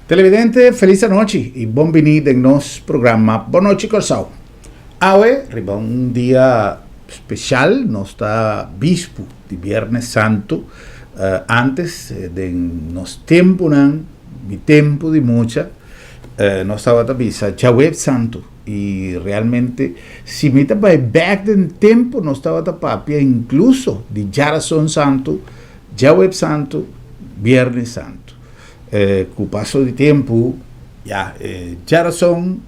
Televidente, felis anochi i bon bini den nos programa Bon Nochi Kòrsou. Awe, riba un dia spesial, nos ta bispu di Biernes Santu. Antes, den nos tempunan, mi tempu di mucha, nos tabata bisa Djaweps Santu. I realmente, si mi ta bai bèk den tempu, nos tabata papia inkluso di Djarason Santu, Djaweps Santu, Biernes Santu. Ku paso di tempu, ya, e djarason,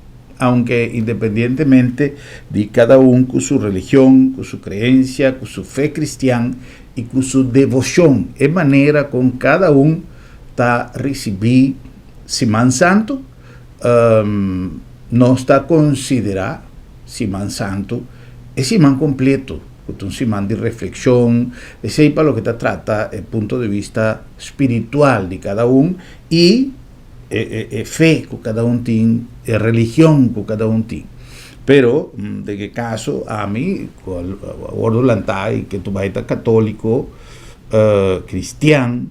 aunke independientemente di kada un ku su religion, ku su kreensia, ku su fe kristian i ku su devoshon, e manera kon kada un ta risibí Siman Santu, nos ta konsiderá Siman Santu e siman kompleto, ku ta un siman di reflekshon, esei pa loke ta trata e punto di bista spiritual di kada un i e fe ku kada un tin, e religion ku kada un tin. Pero den e kaso ami ku a wòrdu lantá i ke bai ta katóliko, kristian,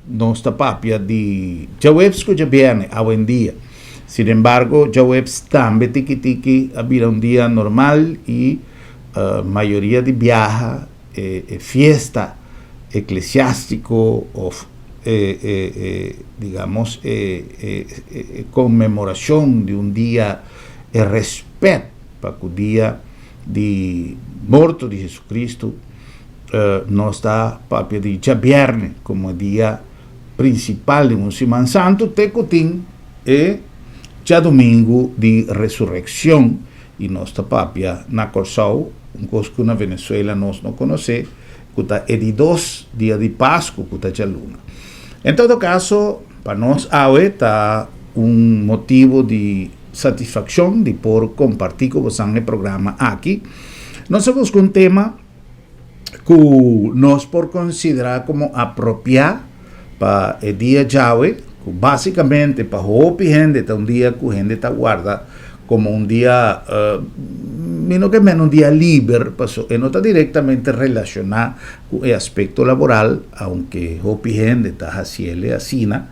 nos ta papia di djaweps ku djabièrnè awendia. Sinembargo, djaweps tambe tiki tiki a bira un dia normal i mayoria di biaha e fiesta eklesiástiko òf e digamos e konmemorashon di un dia, e rèspèt pa ku dia di morto di Jesucristo, Nos ta papia di djabièrnè komo e dia prinsipal di un Siman Santu te ku tin e djadumingu di resurekshon i nos ta papia na Kòrsou un kos ku na Venezuela nos no konosé ku ta e di dos dia di Pasku ku ta djaluna. En todo kaso pa nos awe ta un motibu di satisfakshon di por kompartí ku bosan e programa aki. Nos a buska un tema ku nos por konsiderá komo apropiá pa e dia djawe, ku básikamente pa hopi hende ta un dia ku hende ta warda komo un dia, mi no ke men un dia liber, paso e no ta direktamente relashoná ku e aspekto laboral, aunke hopi hende ta hasiel asina.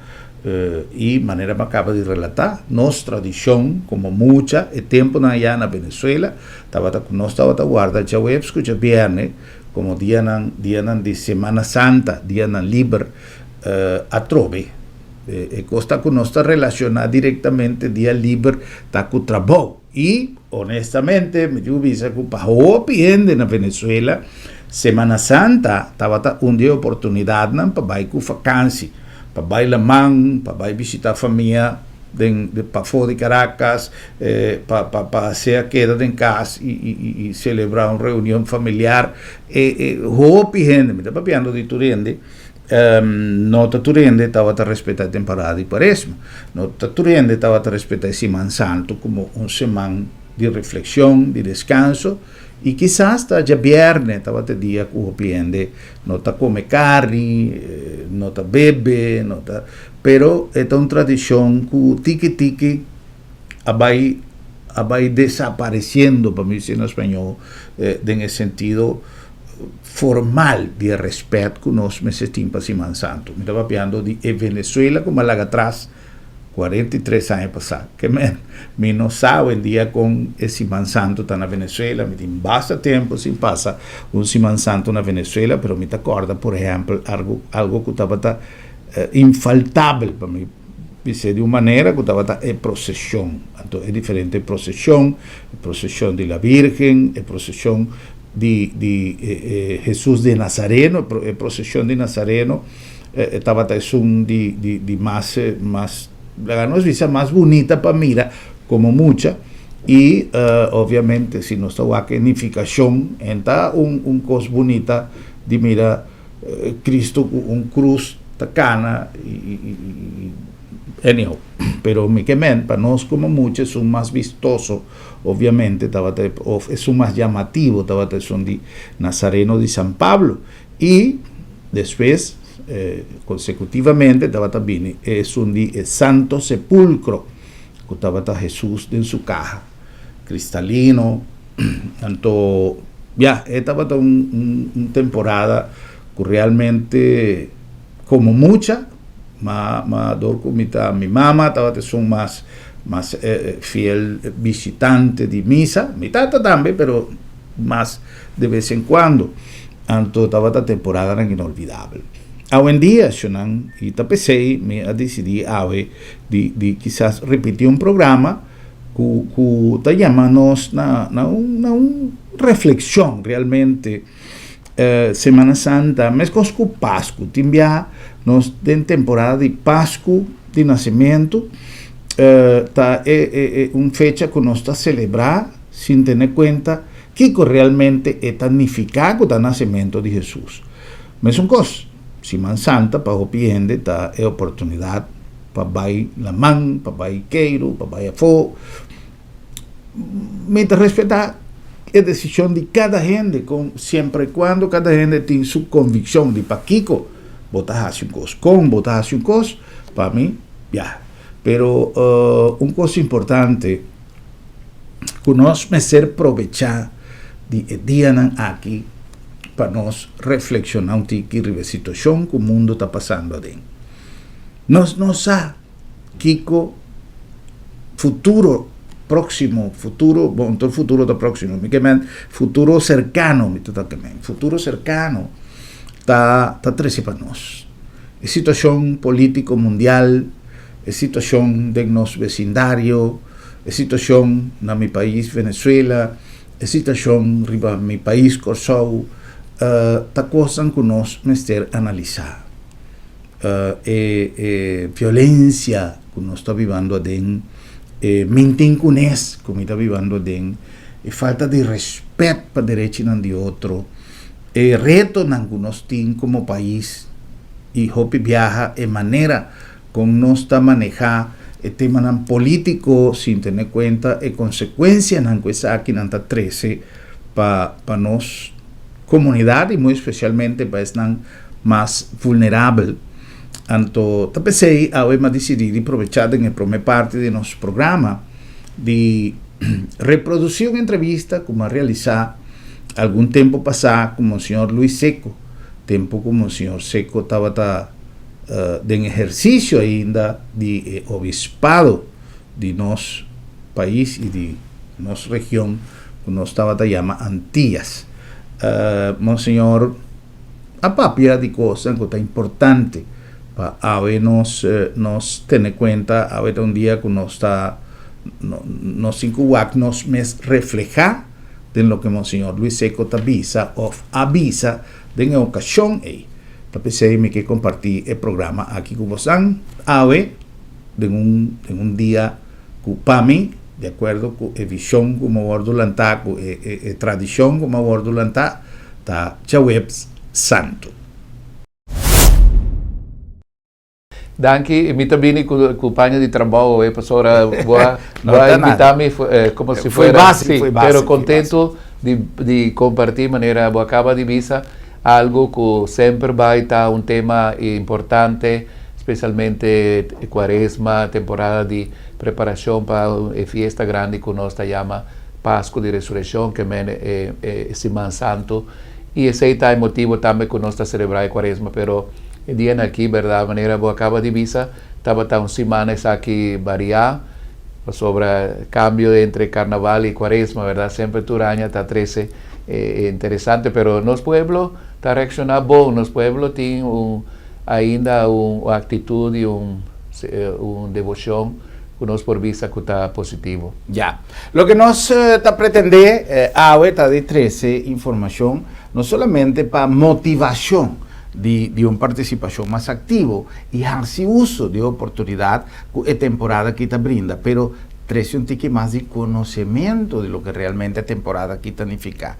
I manera mi a kaba di relatá, nos tradishon komo mucha e tempunan ayá na Venezuela tabata ku nos tabata warda djaweps ku djabièrnè komo dianan dianan di Semana Santa, dianan liber atrobe. E kos ta ku nos ta relashoná direktamente dia liber ta ku trabou. I honestamente mi tin ku bisa ku pa hopi hende na Venezuela Semana Santa tabata un di e oportunidatnan pa bai ku fakansi, pa bai laman, pa bai bishitá famia den pafó di Caracas, pa pa pa sea keda den kas i i i selebrá un reunion familiar. E e hopi hende, mi ta papiando di tur hende, No ta tur hende tabata respetá e temporada di Kuaresma. No ta tur hende tabata respetá e Siman Santu komo un siman di reflekshon, di deskanso. I kisas ta djabièrnè tabata e dia ku hopi hende no ta kome karni, no ta bebe, no ta. Pero e ta un tradishon ku tiki tiki a bai a bai desaparesiendo, pa mi bisa na spañó, den e sentido formal di e respet ku nos mester tin pa Siman Santu. Mi ta papiando di e Venezuela ku mi a laga atras 43 aña pasá. Ke men, mi no sa awendia kon e Siman Santu ta na Venezuela. Mi tin basta tempu sin pasa un Siman Santu na Venezuela, pero mi ta kòrda por ehèmpel algu algu ku tabata infaltabel pa mi bis'é di un manera ku tabata e proseshon. Anto e diferente proseshon, e proseshon di la Virgen, e proseshon di di Hesus di Nazareno, e prosesion di Nazareno tabata esun di di di mas mas laga nos bisa mas bunita pa mira komo mucha i obviamente si nos ta wak e nifikashon en ta un un kos bunita di mira Cristo ku un krus ta kana i i anyhow pero mi ke men pa nos komo mucha esun mas bistoso. Obviamente tabata e of esun mas llamativo tabata esun di Nazareno di San Pablo y despues consecutivamente tabata bini esun di e Santo Sepulcro cu tabata Jesus den su caha cristalino. Anto ya e tabata un un temporada cu realmente como mucha. Ma ma dor ku mi ta mi mama tabata esun mas mas fiel bishitante di misa, mi tata tambe pero mas de bes en kuando. Anto tabata temporadanan inolvidabel. Awendia shonnan i ta p'esei mi a disidí awe di di kisas ripití un programa ku ku ta yama nos na na un na un reflekshon realmente. Semana Santa meskos ku Pasku tin biaha nos den temporada di Pasku di Nasementu ta e e e un fecha ku nos ta selebrá sin tene kuenta kiko realmente e ta nifiká ku ta nasementu di Hesus. Mesun kos, Siman Santa pa hopi hende ta e oportunidat pa bai laman, pa bai keiru, pa bai afó. Mi ta respetá e desishon di kada hende, kon siempre i kuando kada hende tin su konvikshon di pakiko bo ta hasi un kos, kon bo ta hasi un kos, pa mi, ya. Pero un kos importante ku nos mester probechá di e dianan aki pa nos reflekshoná un tiki riba e situashon ku mundu ta pasando aden. Nos no sa kiko futuro próksimo, futuro, bon, tur futuro ta próksimo, mi ke men futuro serkano, mi ta ta men, futuro serkano ta ta trese pa nos. E situashon polítiko mundial, e situashon den nos besindario, e situashon na mi pais Venezuela, e situashon riba mi pais Kòrsou, ta kosnan ku nos mester analisá. E e violencia ku nos ta bibando aden, e mintinkunes ku mi ta bibando aden, e falta di respet pa derechinan di otro, e retonan ku nos tin komo pais i hopi biaha e manera kon nos ta maneha e temanan politiko sin tene kuenta e konsekuensianan ku esakinan ta trese pa pa nos komunidat i muy espesialmente pa esnan mas vulnerabel. Anto ta p'esei awe mi a disidí di probechá den e promé parti di nos programa di reprodusí un entrevista ku mi a realisá algun tempu pasá ku Monseñor Luis Secco, tempu ku Monseñor Secco tabata den ehersisio ainda di e obispado di nos pais i di nos region ku nos tabata yama Antillas. Monseñor a papia di kosnan ku ta importante pa awe nos nos tene kuenta, awe ta un dia ku nos ta nos tin ku wak nos mes reflehá den loke Monseñor Luis Secco ta bisa òf a bisa den e okashon ei. Ta p'esei mi ke kompartí e programa aki ku bosan awe den un den un dia ku pa mi, di akuerdo ku e vishon ku mi a wòrdu lantá, ku e e tradishon ku mi a wòrdu lantá, ta djaweps santu. Danki, mi ta bini ku ku paña di trabou awe pasobra bo a No bo a ta nada. invita mi komo si Foi fuera base, si, foi base, pero foi base. kontentu di di kompartí manera bo a kaba di bisa algu ku semper bai ta un tema importante spesialmente kuaresma, temporada di preparashon pa e fiesta grandi ku nos ta yama Pasku di Resurekshon, ke men e e Siman Santu. I esei ta e motibu tambe ku nos ta selebrá e Kuaresma. Pero e dianan aki, bèrdat, manera bo a kaba di bisa, tabata un simana esaki bariá, pasobra kambio entre Karnaval i Kuaresma, bèrdat, semper tur aña ta trese e interesante. Pero nos pueblo ta reakshoná bon, nos pueblo tin un ainda un aktitut i un un deboshon ku nos por bisa ku ta positivo. Ya. Loke nos ta pretendé awe ta di trese informashon no solamente pa motivashon di di un partisipashon mas aktivo i hasi uso di e oportunidat ku e temporada aki ta brinda, pero trese un tiki mas di konosementu di loke realmente e temporada aki ta nifiká.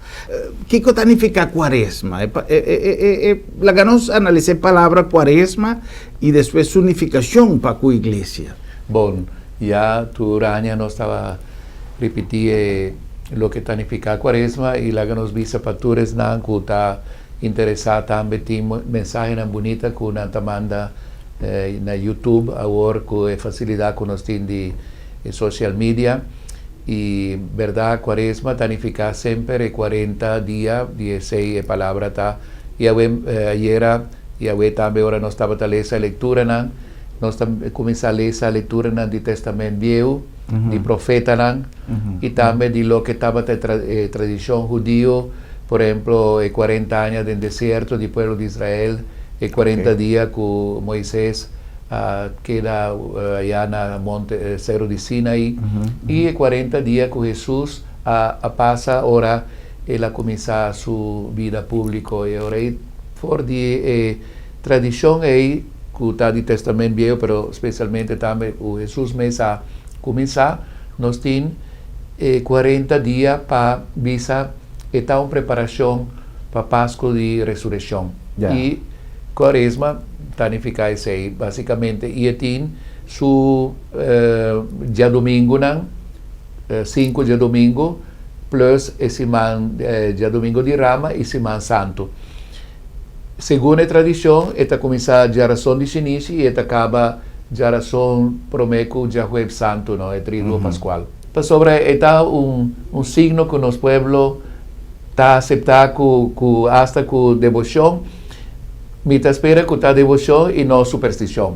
Kiko ta nifiká kuaresma? E laga nos analisá e palabra kuaresma i despues su nifikashon pa ku iglesia. Bon, ya tur aña nos ta ripití e loke ta nifiká kuaresma i laga nos bisa pa tur esnan ku ta interesá tambe tin mensahenan bunita ku nan ta manda na YouTube awor ku e fasilidat ku nos tin di e social media. I bèrdat kuaresma ta nifiká semper e kuarenta dia di esei e palabra ta. I awe ayera i awe tambe ora nos tabata lesa e lekturanan. Nos ta kuminsá lesa lekturanan di Tèstamènt Bieu, di profetanan i tambe di loke tabata e tradishon hudio, por ehemplo e kuarenta aña den desierto di pueblo di Israel, e kuarenta dia ku Moises a keda ayá na monte seru di Sinai i e kuarenta dia ku Hesus a pasa ora el a kuminsá su bida públiko. E ora ei for di e tradishon ei ku ta di Tèstamènt Bieu, pero spesialmente tambe ku Hesus mes a kuminsá, nos tin e kuarenta dia pa bisa e ta un preparashon pa Pasku di Resurekshon. I Kuaresma ta nifiká esei básikamente. I e tin su djadumingunan, sinku djadumingu, plus e siman djadumingu di Rama i Siman Santu. Segun e tradishon, e ta kuminsá djarason di shinishi i e ta kaba djarason promé ku djahuebs santu, no, e triduo paskual. Pasobra e ta un un signo ku nos pueblo ta aseptá ku ku asta ku deboshon. Mi ta spera ku ta deboshon i no superstishon.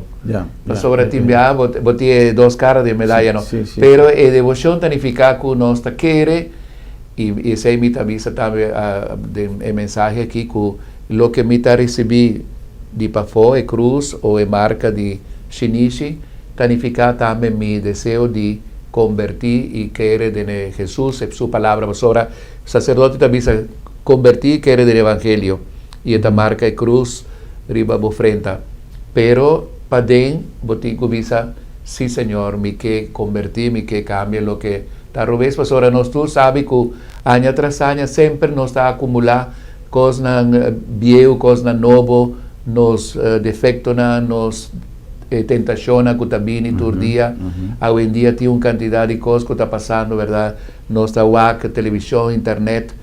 Pasobra tin biaha bo bo tin e dos kara di e medaya, no. Pero e deboshon ta nifiká ku nos ta kere. I esei mi ta bisa tambe den e mensahe aki ku loke mi ta risibí di pafó, e krus o e marka di shinishi, ta nifiká tambe mi deseo di kombertí i kere den e Hesus, e su palabra. Pasobra saserdote ta bisa kombertí i kere den evangelio i e ta marka e krus riba bo frenta. Pero paden bo tin ku bisa, Sí, Señor, mi ke kombertí, mi ke kambia loke Ta robes pasobra nos tur sabi ku aña tras aña semper nos ta akumulá kosnan bieu, kosnan nobo, nos defektonan, nos tentashonnan ku ta bini tur dia. Awendia tin un kantidat di kos ku ta pasando, bèrdat? Nos ta wak televishon, internet,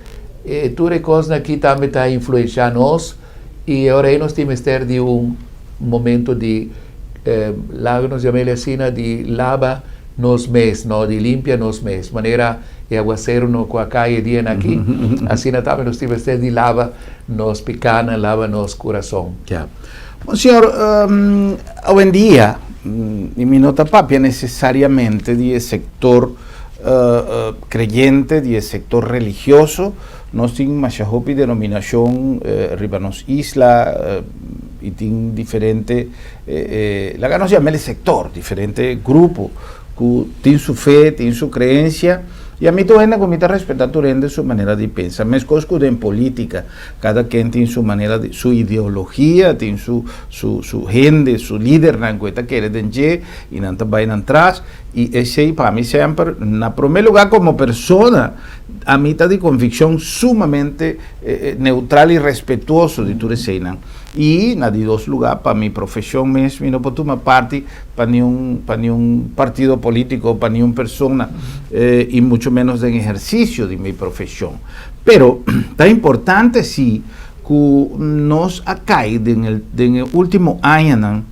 e tur e kosnan aki tambe ta influenshá nos i e ora ei nos tin mester di un momento di, laga nos yam'el asina, di laba nos mes, no, di limpia nos mes, manera e aguaceru no cu a cay e dianan aki, asina tambe nos tin mester di laba nos picanan, laba nos curason. Ya. Monseñor, awendia, y mi no ta papia necesariamente di e sector creyente, di e sector religioso, nos tin masha hopi denominacion riba nos isla y tin diferente Laga nos yam'el e sector, diferente grupo cu tin su fe, tin su creencia, y ami tur hende cu mi ta respeta tur hende su manera di pensa, mescos cu den politica, cada ken tin su manera di, su ideologia, tin su, su, su hende, su lidernan cu e ta kere den dje, y nan ta bay nan tras, y esey pa mi semper, na prome lugar como persona, ami ta di conviccion sumamente neutral y respetuoso di tur eseynan. I na di dos lugá, pa mi profeshon mes mi no por tuma parti pa niun pa niun partido polítiko, pa niun persona, i mucho ménos den ehersisio di mi profeshon. Pero ta importante sí ku nos a kai den el den e último añanan,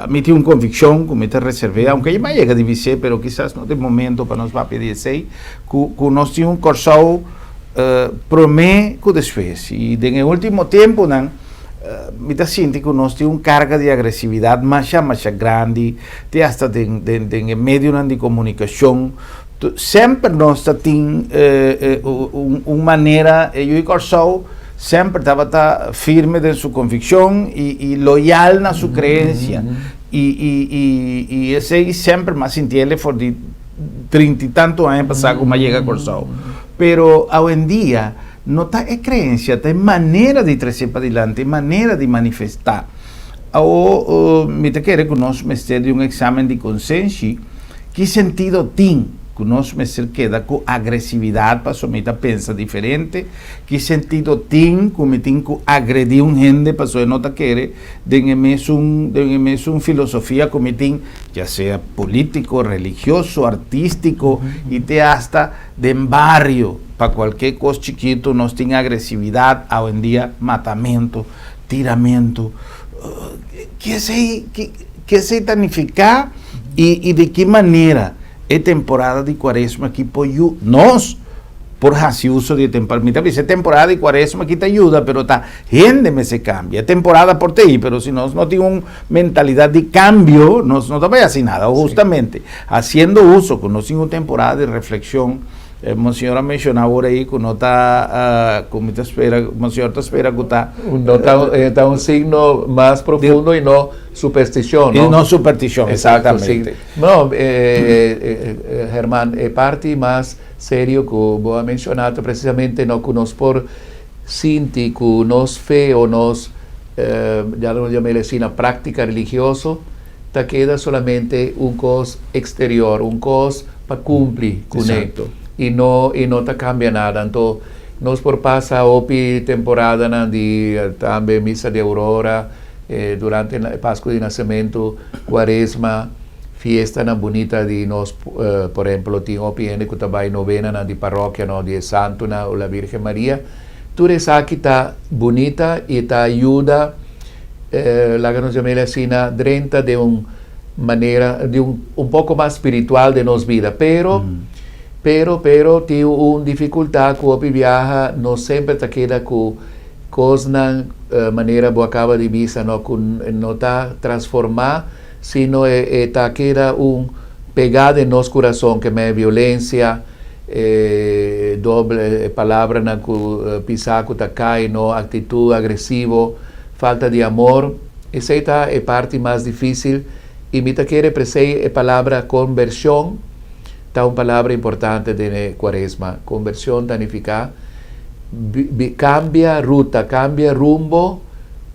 mi tin un konvikshon ku mi ta reserv'é, aunke ya mi a yega di bis'é, pero kisas no ta e momento pa nos papia di esei, ku ku nos tin un Kòrsou, Promé ku despues. I den e último tempunan mi ta sinti ku nos tin un karga di agresividat masha masha grandi, te asta den den den e medionan di komunikashon. Semper nos ta tin un un manera, e yu di Kòrsou semper tabata firme den su konvikshon i i loyal na su kreensia. I i i i esei semper mi a sinti el for di trinta i tantu aña pasá ku mi a yega Kòrsou. Pero awendia no ta e creencia, ta e manera di trece padilanti, e manera di manifesta. Awo mi ta kere cu nos mester di un examen di consenshi, ki sentido tin cu nos mester keda cu agresividad pasobra mi ta pensa diferente? Ki sentido tin cu mi tin cu agredi un hende pasobra e no ta kere den e mesun den e mesun filosofia cu mi tin, ya sea politico, religioso, artistico y te hasta Den bario, pa cualke cos chikito nos tin agresividad, awendia matamento, tiramento. Ke esey, ke esey ta nifica y di ki manera e temporada di cuaresma aki por yu nos? Por hasi uso di e temporada. Mi ta bisa e temporada di kuaresma aki ta yuda, pero ta hende mester kambia. E temporada por ta ei, pero si nos no tin un mentalidat di kambio, nos no ta bai hasi nada. Hustamente, hasiendo uso ku nos tin un temporada di reflekshon, Monseñor a menshoná awor ei ku no ta, ku mi ta spera, Monseñor ta spera ku ta. No ta, ta un signo mas profundo i no superstishon, no? I no superstishon, exactamente. No, Herman, e parti mas serio ku bo a menshoná ta presisamente no ku nos por sinti ku nos fe o nos, ya lo yam'el asina, práktika religioso ta keda solamente un kos eksterior, un kos pa kumpli kuné i no i no ta kambia nada. Anto nos por pasa hopi temporadanan di tambe misa di aurora, durante Pasku di Nasementu, Kuaresma, Fiestanan bunita di nos, por ehemplo, tin hopi hende ku ta bai novenanan di parokia no, di e santunan o la Virgen Maria. Tur esaki ta bunita i ta yuda, laga nos yam'el asina, drenta den un manera, di un un poko mas spiritual den nos bida. Pero, pero, pero tin un difikultat ku hopi biaha no semper ta keda ku kosnan manera bo a kaba di bisa no, ku no ta transformá. Sino e ta keda un pegá den nos kurason ke mei violensia, e doble palabranan ku pisá ku ta kai, no aktitut agresivo, falta di amor. Esei ta e parti mas difísil i mi ta kere presei e palabra konbershon ta un palabra importante den e kuaresma. Konbershon ta nifiká kambia ruta, kambia rumbo.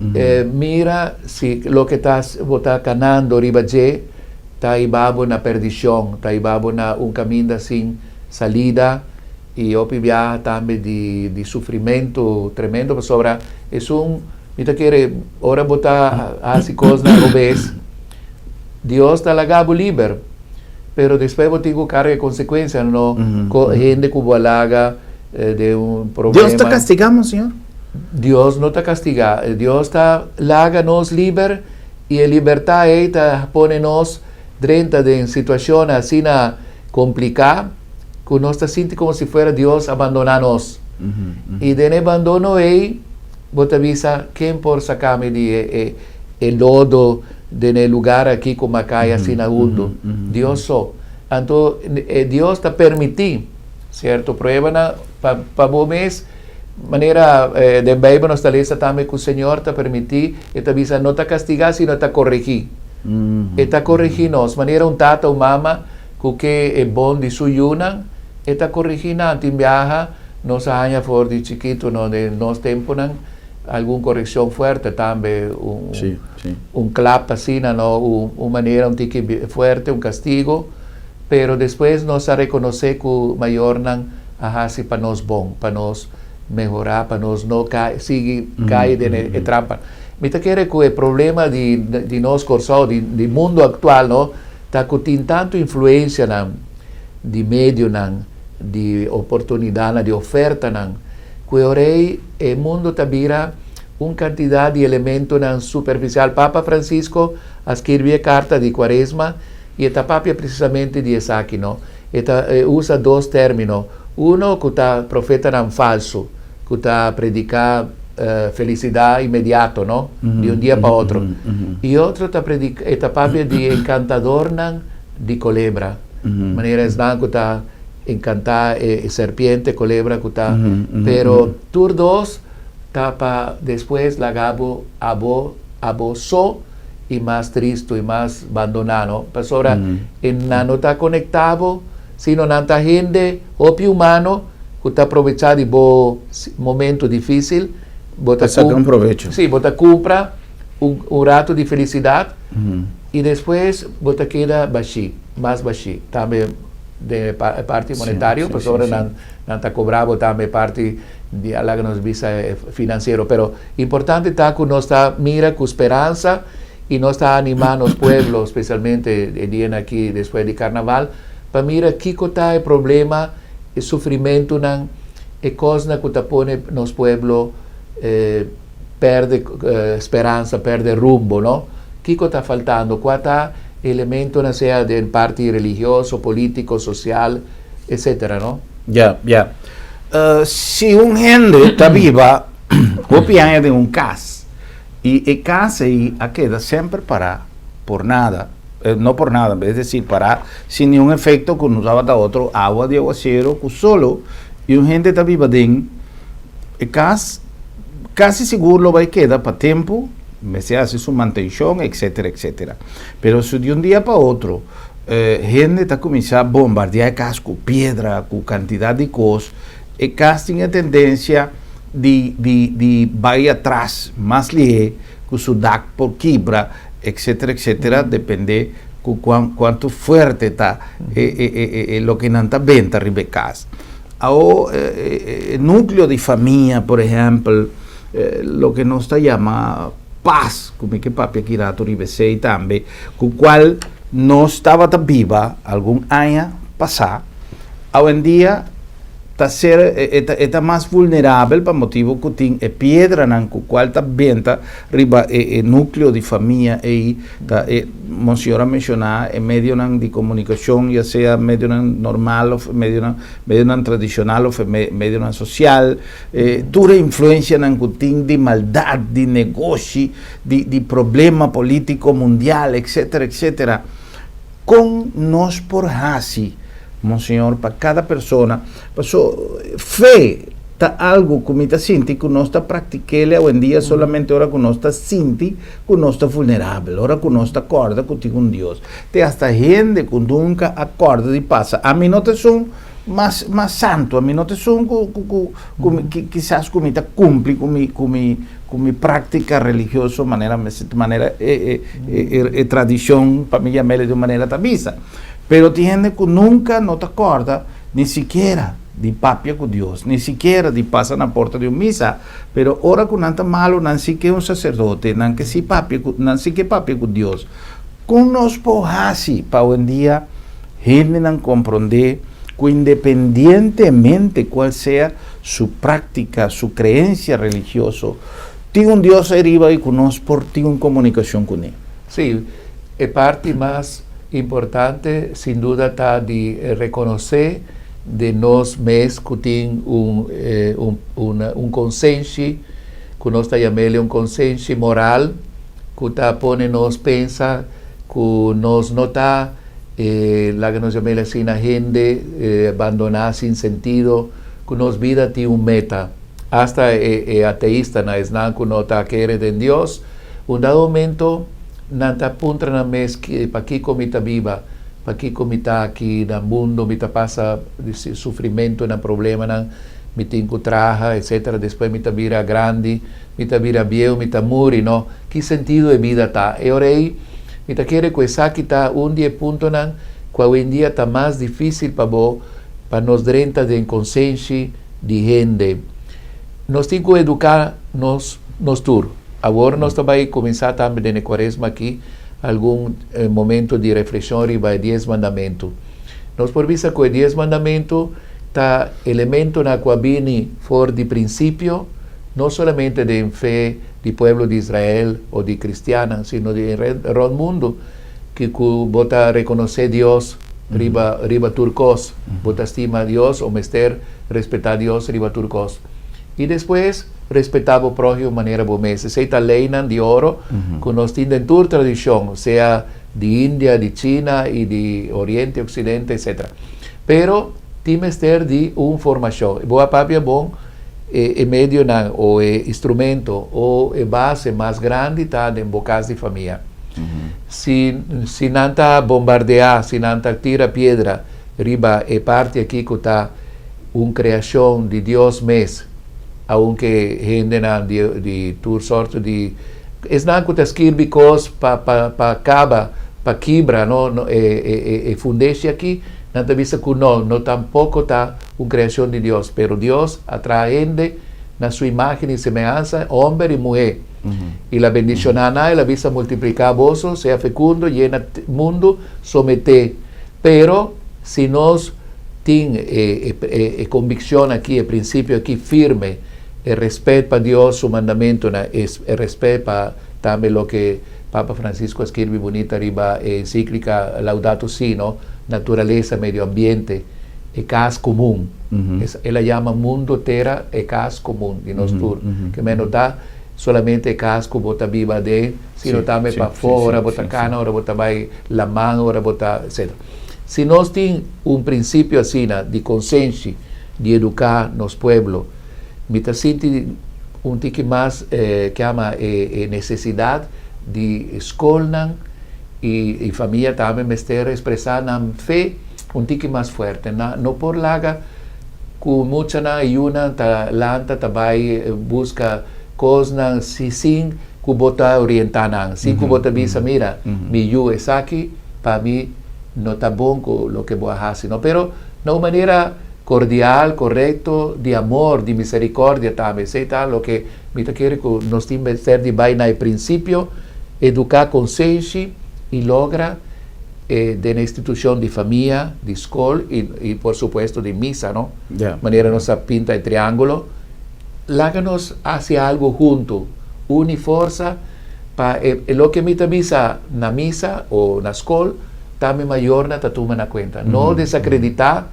Mira si loke ta bo ta kanando riba dje ta hiba bo na perdishon, ta hiba bo na un kaminda sin salida i hopi biaha tambe di di sufrimentu tremendo pasobra esun mi ta kere ora bo ta hasi kosnan robes Dios ta laga bo liber pero despues bo tin ku karga e konsekuensia no hende ku bo a laga den un problema. Dios ta kastiga Monseñor? Dios no ta kastigá. Dios ta laga nos liber i e libertad ei ta pone nos drenta den situashonnan asina kompliká ku nos ta sinti komo si fuera Dios a bandoná nos. I den e bandono ei bo ta bisa, Ken por saka mi di e e lodo den e lugar aki ku mi a kai asina hundu? Dios so. Anto Dios ta permití sierto pruebanan pa bo mes. Manera den Bijbel nos ta lesa tambe ku Señor ta permití, e ta bisa no ta kastigá sino e ta koregí. E ta koregí nos. Manera un tata o mama ku ke e bon di su yunan, e ta koregí nan. Tin biaha nos a haña for di chikitu no den nos tempunan algun korekshon fuerte tambe, un un klap asina no, un manera un tiki fuerte, un kastigo. Pero despues nos a rekonosé ku mayornan a hasi pa nos bon, pa nos mehorá, pa nos no kai, sigui kai den e trampa. Mi ta kere ku e problema di di nos Kòrsou, di di mundu aktual no, ta ku tin tantu influensianan di medionan, di oportunidatnan, di ofertanan, ku e ora ei e mundu ta bira un kantidat di elementonan superfisial. Papa Francisco a skirbi e karta di Kuaresma I e ta papia presisamente di esaki, no? E ta e usa dos término, uno ku ta profetanan falsu, ku ta prediká felisidat inmediato, no? Di un dia pa otro. I otro ta prediká, e ta papia di enkantadornan di kolebra, manera esnan ku ta enkantá e serpiente, kolebra ku ta, pero tur dos ta pa despues laga bo abo abo so. i mas tristu i mas bandoná no pasobra e nan no ta konektá bo sino nan ta hende hopi humano ku ta probechá di bo momento difísil bo ta saka un provecho sí bo ta kumpra un un rato di felisidat i despues bo ta keda bashí mas bashí tambe den e parti monetario pasobra nan nan ta kobra bo tambe e parti di laga nos bisa finansiero pero Importante ta ku nos ta mira ku speransa i nos ta animá nos pueblo, spesialmente e dianan aki despues di karnaval, pa mira kiko ta e problema, e sufrimentunan, e kosnan ku ta pone nos pueblo pèrdè speransa, pèrdè rumbo, no? Kiko ta faltando? Kua ta e elementonan sea den parti religioso, polítiko, sosial, etsetera, no? Ya, ya. Si un hende ta biba hopi aña den un kas i e kas ei a keda semper pará por nada, no por nada, es decir, pará sin niun efekto ku no tabata otro awa di aguasero ku solo i un hende ta biba den e kas, kasi sigur lo bai keda pa tempu, mester hasi su mantenshon, etcetera, etcetera. Pero si di un dia pa otro hende ta kuminsá bombardiá e kas ku piedra, ku kantidat di kos, e kas tin e tendensia di di di bai atras mas lihé ku su dak por kibra, etcetera, etcetera, dependé ku kuan kuantu fuerte ta e e e e loke nan ta benta riba e kas. Awo e núkleo di famia, por ehèmpel, loke nos ta yama pas, ku mi ke papia ki ratu riba esei tambe, ku kual nos tabata biba algun aña pasá, awendia ta ser e ta mas vulnerabel pa motibu ku tin e piedranan ku kual ta benta riba e e núkleo di famia ei ta e Monseñor a menshoná e medionan di komunikashon ya sea medionan normal òf medionan medionan tradishonal òf e medionan sosial e tur e influensianan ku tin di maldat di negoshi di di problema polítiko mundial etsetera etsetera. Kon nos por hasi, Monseñor, pa kada persona, paso fe ta algu ku mi ta sinti ku nos ta praktik'el awendia solamente ora ku nos ta sinti ku nos ta vulnerabel, ora ku nos ta kòrda ku tin un Dios. Te asta hende ku nunka a kòrda di pasa, ami no ta esun mas mas santu, ami no ta esun ku ku ku ku mi kisas ku mi ta kumpli ku mi ku mi ku mi práktika religioso manera manera e e e tradishon pa mi yam'el di un manera ta bisa. Pero tin hende ku nunka no ta kòrda ni sikiera di papia ku Dios, ni sikiera di pasa na porta di un misa, pero ora ku nan ta malu nan si ke un saserdote, nan ke si papia ku nan si ke papia ku Dios. Kon nos por hasi pa awendia hendenan komprondé ku independientemente kual sea su práktika, su kreensia religioso, tin un Dios ariba i ku nos por tin un komunikashon kuné? Sí, e parti mas importante sin duda ta di rekonosé den nos mes ku tin un un konsenshi, ku nos ta yam'el un konsenshi moral, ku ta pone nos pensa ku nos no ta E laga nos yam'el asina hende bandoná sin sentido, ku nos bida tin un meta. Asta e e ateistanan, esnan ku no ta kere den Dios, un dado momento nan ta puntra nan mes, Pakiko mi ta biba? Pakiko mi ta aki na mundu? Mi ta pasa sufrimentunan, problemanan, mi tin ku traha, etsetera. Despues mi ta bira grandi, mi ta bira bieu, mi ta muri, no? Ki sentido e bida ta? E ora ei, mi ta kere ku esaki ta un di e puntonan ku awendia ta mas difísil pa bo pa nos drenta den konsenshi di hende. Nos tin ku eduká nos nos tur. Awor nos ta bai kuminsá tambe den e kuaresma aki algun momento di reflekshon riba e dies mandamentu. Nos por bisa ku e dies mandamentu ta elementonan ku a bini for di prinsipio, no solamente den fe di pueblo di Israel o di cristiannan, sino di rond mundo, ki cu bo ta reconoce Dios riba riba tur cos, bo ta stima Dios o mester respeta Dios riba tur cos. Y despues respeta bo prohimo manera bo mes. Esey ta leynan di oro cu nos tin den tur tradicion, sea di India, di China y di Oriente, Occidente, etc. Pero tin mester di un formacion. Bo a papia bon. E medionan o e instrumento o e base mas grandi ta den bo kas di famia. Si si nan ta bombardeá, si nan ta tira piedra riba e parti aki ku ta un kreashon di Dios mes, aunke hendenan di di tur sorto di esnan ku ta skirbi kos pa pa pa kaba, pa kibra no e e e fundeshi aki, nan ta bisa ku no, no tampoko ta Un kreashon di Dios, pero Dios a traha hende na su imágen i semehansa, hòmber i muhé. I el a bendishoná nan, el a bisa, Multipliká boso, sea fekundo, yena mundu, someté. Pero, si nos tin e e kombikshon akí, e prinsipio akí firme, e rèspèt pa Dios su mandamentunan, e rèspèt pa tambe loke Papa Francisco a skirbi bunita riba e ensíklika Laudato Si, no? Naturalesa, medio ambiente. E kas komun. El a yama mundu, tera, e kas komun di nos tur. Ke men no ta solamente e kas ku bo ta biba aden, sino tambe pafó, ora bo ta kana, ora bo ta bai laman, ora bo ta etcetera. Si nos tin un prinsipio asina di konsenshi di eduká nos pueblo, mi ta sinti un tiki mas ke yama e nesesidat di skolnan i famia tambe mester ekspresá nan fe un tiki mas fuerte. Nan no por laga ku muchanan i yunan ta lanta ta bai buska kosnan si sin ku bo ta orientá nan, sin ku bo ta bisa, Mira, mi yu, esaki pa mi no ta bon ku loke bo a hasi no. Pero na un manera kordial, korekto, di amor, di miserikòrdia tambe. Esei ta loke mi ta kere ku nos tin mester di bai na e prinsipio, eduká konsenshi i logra den e institushon di famia, di skol i por supuesto di misa, no? Manera nos a pinta e triángulo, laga nos hasi algu huntu, uni forsa pa e loke mi ta bisa na misa o na skol, tambe mayornan ta tuma na kuenta. No desakreditá,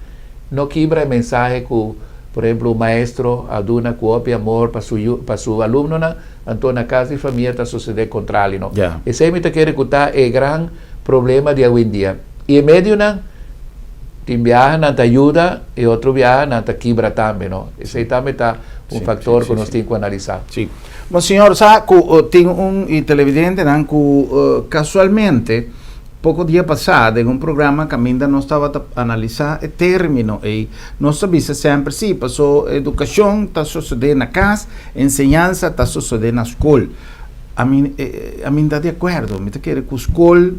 no kibra e mensahe ku, por ehemplo, un maestro a duna ku hopi amor pa su yu, pa su alumnonan, anto na kas di famia ta susedé kontrali, no? Esei mi ta kere ku ta e gran problema di awendia. I e medionan, tin biaha nan ta yuda i otro biaha nan ta kibra tambe, no? Esei tambe ta un factor ku nos tin ku analisá. Sí. Monseñor, sa ku tin un i televidentenan ku kasualmente poko dia pasá den un programa kaminda nos tabata analisá e término ei, nos ta bisa semper sí, paso edukashon ta sosodé na kas, enseñansa ta sosodé na skol. Ami ami ta di akuerdo, mi ta kere ku skol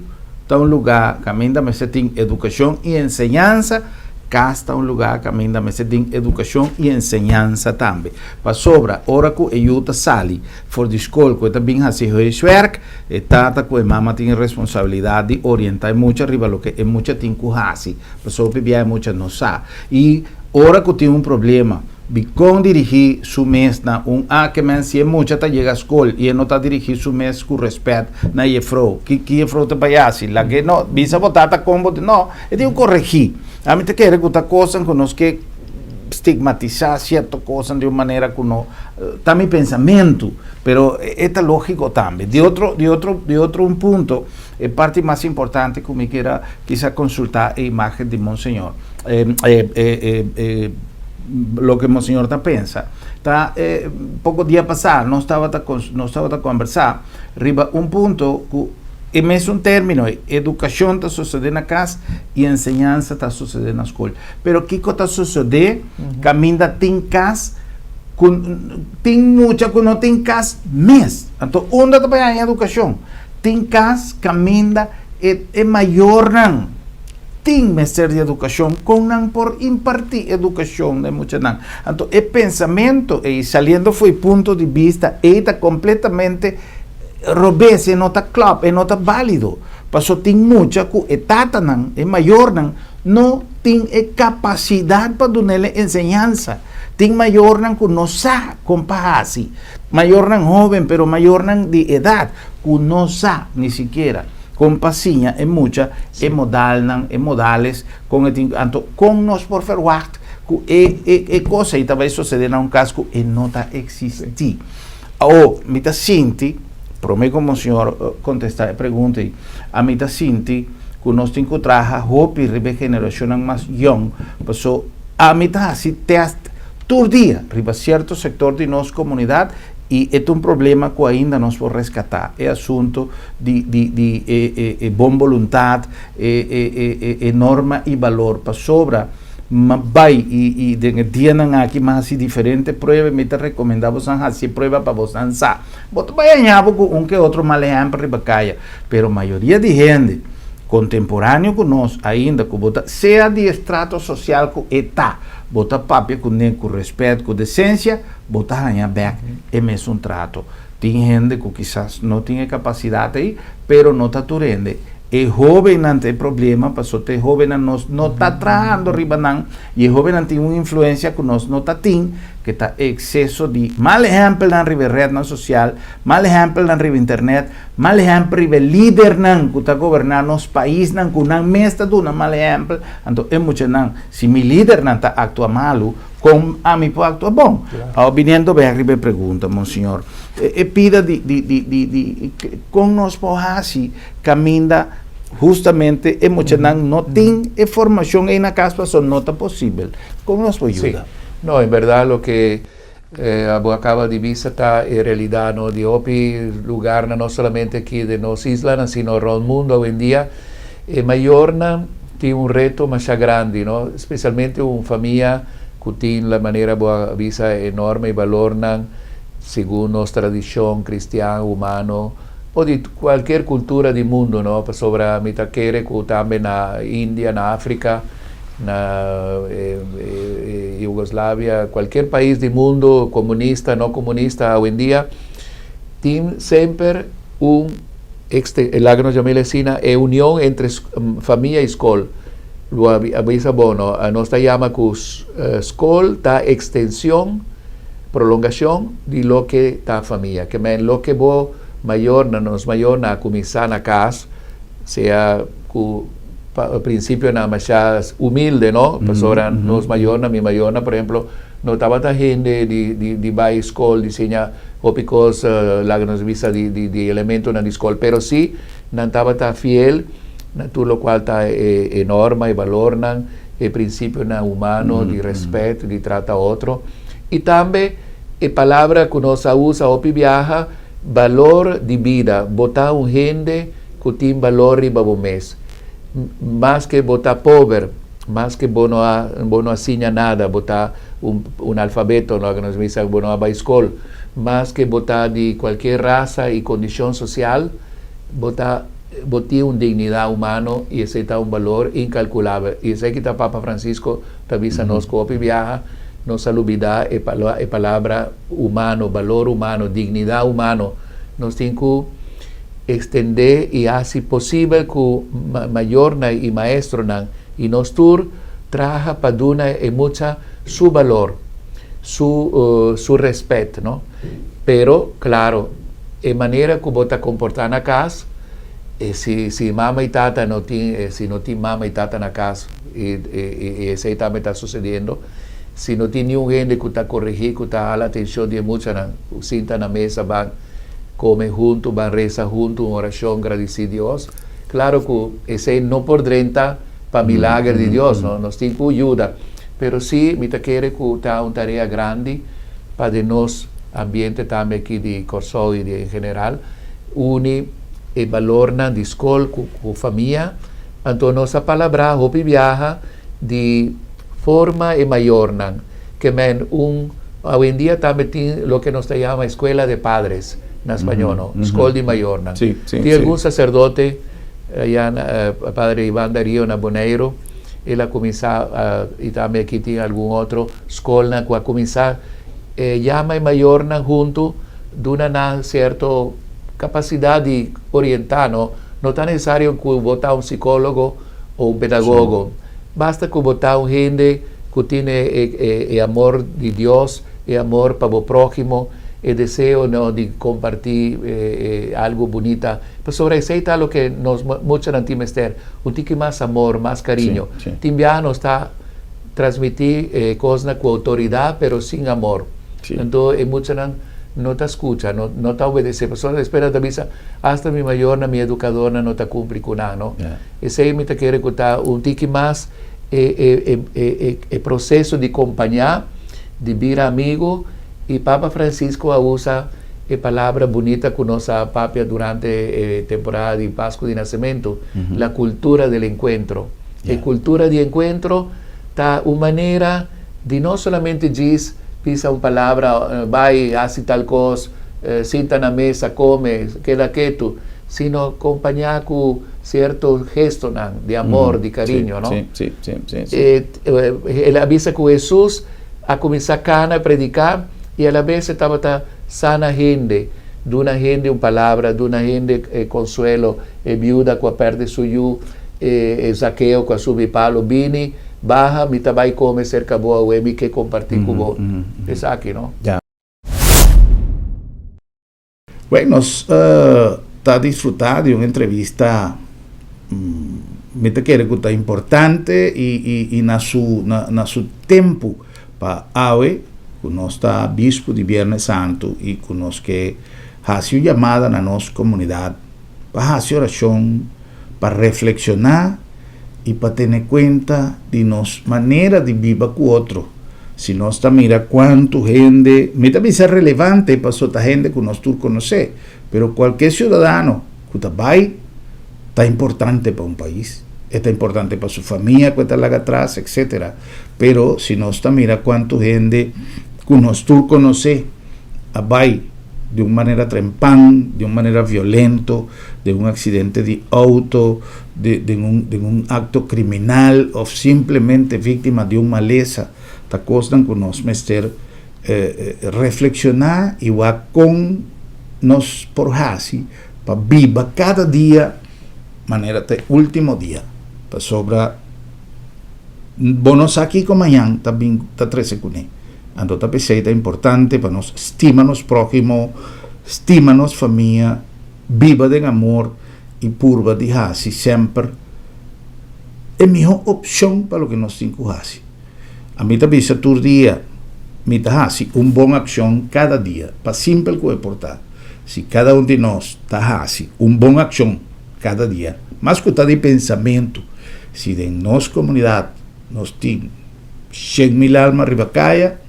ta un lugá kaminda mester tin edukashon i enseñansa, kas ta un lugá kaminda mester tin edukashon i enseñansa tambe. Pasobra ora ku e yu ta sali for di skol ku e ta bin hasi huiswerk, e tata ku e mama tin e responsabilidat di orientá e mucha riba loke e mucha tin ku hasi, pasobra hopi bia e mucha no sa. I ora ku tin un problema, Dikon dirigí su mes na un a ke men si e mucha ta yega skol i e no ta dirigí su mes ku rèspèt na jefrou? Ki ki jefrou ta bai hasi? Lag'é no bisa bo tata kon bo no e tin ku koregí. Ami ta kere ku ta kosnan ku nos ke stigmatisá sierto kosnan di un manera ku no ta mi pensamentu, pero e ta lógiko tambe. Di otro di otro di otro un punto e parti mas importante ku mi kier a kisa konsultá e imágen di Monseñor e e e Loke Monseñor ta pensa. Ta poko dia pasá nos tabata nos tabata kombersá riba un punto ku e mesun término ei, edukashon ta sosodé na kas i enseñansa ta sosodé na skol. Pero kiko ta sosodé kaminda tin kas ku tin mucha ku no tin kas mes? Anto unda ta bai haña edukashon? Tin kas kaminda e e mayornan tin mester di edukashon, kon nan por impartí edukashon na e muchanan? Anto e pensamentu ei, saliendo for e punto di bista ei, ta kompletamente robes, e no ta klòp, e no ta bálido. Paso tin mucha ku e tatanan, e mayornan, no tin e kapasidat pa dun'el e enseñansa. Tin mayornan ku no sa kon pa hasi, mayornan hóben, pero mayornan di edat ku no sa ni sikiera. Kon pa siña e mucha e modalnan, e modales, kon e tin, anto kon nos por ferwagt ku e e e kos ei ta bai sosede na un kas ku e no ta eksistí? Awo, mi ta sinti, promé ku Monseñor kontestá e pregunta ei, ami ta sinti ku nos tin ku traha hopi riba e generashonnan mas yòn, paso ami ta hasi tèst tur dia riba sierto sektor di nos komunidat I e ta un problema ku ainda nos por reskatá, e asuntu di di di e e e bon boluntat, e e e e e norma i balor. Pasobra m'a bai i i den e dianan aki m'a hasi diferente prueba i mi ta rekomendá bosan hasi e prueba pa bosan sa. Bo ta bai haña bo ku un ke otro mal ehèmpel riba kaya, pero mayoria di hende kontemporáneo ku nos ainda ku bo ta sea di estrato sosial ku e ta, bo ta papia kuné ku rèspèt, ku desensia, bo ta haña bèk e mesun trato. Tin hende ku kisas no tin e kapasidat ei, pero no ta tur hende. E hóbennan ta e problema, paso te hóbennan nos no ta trahando riba nan i e hóbennan tin un influensia ku nos no ta tin, ku ta ekseso di mal ehèmpelnan riba e retnan sosial, mal ehèmpelnan riba internet, mal ehèmpel riba e lidernan ku ta goberná nos paisnan ku nan mes ta duna mal ehèmpel. Anto e muchanan, si mi lidernan ta aktua malu, kon ami por aktua bon? Awor biniendo bèk riba e pregunta, Monseñor, e pida di di di di di kon nos por hasi kaminda hustamente e muchanan no tin e formashon ei na kas pasobra no ta posibel. Kon nos por yuda? Sí. No, en berdad loke abo a kaba di bisa ta e realidad no di hopi lugarnan no solamente aki den nos islanan sino rond mundo awendia e mayornan tin un reto masha grandi no, especialmente un famia ku tin la manera bo a bisa e norma y balornan segun nos tradishon cristian humano o di cualkier cultura di mundo no, pasobra mi ta kere cu tambe na India, na Africa, na Yugoslavia, cualkier pais di mundo, comunista, no comunista, awendia tin semper un laga nos yam'el asina, e union entre famia y scol. Lo a bisa bo no, nos ta yama cu scol ta extension, prolongacion di loke ta famia. Ke men loke bo mayornan, nos mayornan a cuminsa na cas, sea cu principionan masha humilde, no? Pasobra nos mayornan, mi mayornan por ehemplo, no tabata hende di bay scol, di siña hopi cos, laga nos bisa di elementonan di scol, pero si nan tabata fiel na tur locual ta e norma, e balornan, e principionan humano di respet, di trata otro. Y tambe e palabra cu nos a usa hopi biaha, balor di bida. Bo ta un hende cu tin balor riba bo mes. Maske bo ta pober, maske bo no a siña nada, bo ta un alfabeto, no, nos bisa bo no a bay scol, maske bo ta di cualkier rasa y condicion social, bo tin un dignidad humano y esey ta un balor incalculabel. Y esey ta Papa Francisco ta bisa nos cu hopi biaha, nos a lubida e palabra humano, balor humano, dignidad humano. Nos tin cu extende y haci posibel cu mayornan y maestronan y nos tur traha pa duna e mucha su balor, su respet, no? Pero, claro, e manera cu bo ta comporta na cas, si mama y tata no tin, si no tin mama y tata na cas, y esey tambe ta sucediendo, si no tin ningun hende cu ta coregi, cu ta hala atencion di muchanan, sinta na mesa, ban come hunto, ban reza hunto, un oracion, gradici Dios. Claro cu esey no por drenta pa milagro di Dios, no? Nos tin cu yuda. Pero si, mi ta kere cu ta un tarea grandi pa di nos ambiente tambe aki di Corsou y di en general, uni e balornan di scol cu famia. Anto nos a palabra hopi biaha di forma e mayornan, ke men un awendia tambe tin loke nos ta yama escuela de padres na spañó, no? Scol di mayornan. Tin algun sacerdote, ya Padre Iván Darío na Boneiro, el a cuminsa, y tambe aki tin algun otro scolnan cu a cuminsa yama e mayornan hunto, duna nan cierto capacidad di orienta, no? No ta necesario cu bo ta un psicologo o un pedagogo. Basta cu bo ta un hende cu tin e amor di Dios, e amor pa bo prohimo, e deseo, no, di comparti algo bunita. Pasobra esey ta loke nos muchanan tin mester, un tiki mas amor, mas cariño. Tin biaha nos ta transmiti cosnan cu autoridad, pero sin amor. Anto e muchanan no ta scucha, no ta obedece. Pasobra despues nan ta bisa, hasta mi mayornan, mi educadornan no ta cumpli cu nan, no? Esey mi ta kere cu ta un tiki mas e proceso di compaña, di bira amigo. Y Papa Francisco a usa e palabra bunita cu nos a papia durante e temporada di Pasco di Nacemento, la cultura del encuentro. E cultura di encuentro ta un manera di no solamente djis bisa un palabra, bay haci tal cos, sinta na mesa, come, keda ketu, sino compaña cu cierto gestonan di amor, di cariño, no? Sí. El a bisa cu Jesus a cuminsa cana predica y a la vez tabata sana hende. Duna hende un palabra, duna hende konsuelo, e biuda ku a pèrdè su yu, e Zakeo ku a subi palo, bini, baha, mi ta bai kome serka bo awe, mi ke kompartí ku bo. Esaki, no? Ya. Bueno, nos ta disfrutá di un entrevista, mi ta kere ku ta importante i i na su na su tempu pa awe ku nos ta bispu di Biernes Santu i ku nos ke hasi un yamada na nos komunidat pa hasi orashon, pa reflekshoná i pa tene kuenta di nos manera di biba ku otro. Si nos ta mira kuantu hende, mi ta bisa relevante pasobra ta hende ku nos tur konosé, pero kualke siudadano ku ta bai ta importante pa un pais, e ta importante pa su famia ku e ta laga atras, etcetera. Pero si nos ta mira kuantu hende ku nos tur konosé a bai di un manera trempan, di un manera violento, den un accidente di auto, den un den un acto criminal of simplemente victima di un malesa, ta cosnan cu nos mester reflexiona y wak con nos por haci pa biba cada dia manera ta e ultimo dia, pasobra bo no sa kico mañan ta bin ta trece cune. Anto ta p'esei ta importante pa nos stima nos próhimo, stima nos famia, biba den amor i purba di hasi semper e mihó opshon pa loke nos tin ku hasi. Ami ta bisa tur dia, mi ta hasi un bon akshon kada dia, pa simpel ku e por ta. Si kada un di nos ta hasi un bon akshon kada dia, mas ku ta di pensamentu, si den nos komunidat nos tin 100.000 alma riba kaya,